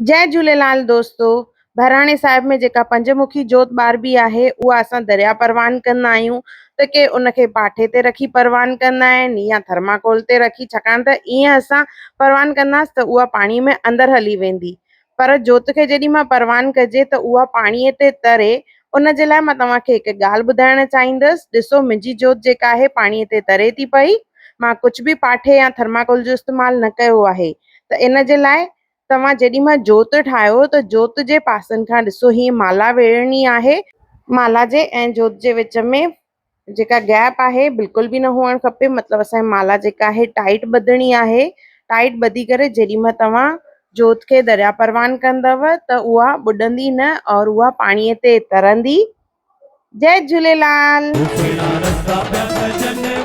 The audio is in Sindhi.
جئي جهوليلال دوستو بهراڻي صاحب ۾ جيڪا پنج مکي جوت ٻاربي آهي اها اسان دريا پروان ڪندا آهيون ته ڪي ان کي پاٺي تي رکي پروان ڪندا آهن يا ٿرماڪول تي رکي ڇاڪاڻ ته ائين اسان پروان ڪنداس ته اها پاڻي ۾ اندر هلي ويندي پر جوت کي جيڏي مهل پروان ڪجي ته اها پاڻي تي تري ان جي لاء مان توهان کي هڪ ڳالهه ٻڌائڻ چاهيندس ڏسو منهنجي جوت جيڪا آهي پاڻي تي تري ٿي پئي مان ڪجهه به پاٺي يا ٿرماڪول جو استعمال نه ڪيو آهي ته ان جي لاء توهان جيڏي مهل جوت ٺاهيو ته جوت جي پاسن کان ڏسو هيئن مالا ويڙهڻي آهي. مالا جي ۽ جوت جي وچ ۾ جيڪا گيپ آهي بلڪل به نه هئڻ کپي مطلب اسان جي مالا جيڪا آهي ٽائيٽ ٻڌڻي آهي ٽائيٽ ٻڌي ڪري جيڏي مهل توهان جوت کي دريا پروان ڪندؤ ته اها ٻڏندي نه اور اها پاڻي تي ترندي. جئي جهوليلال. سهڻا رستا پيا سجن.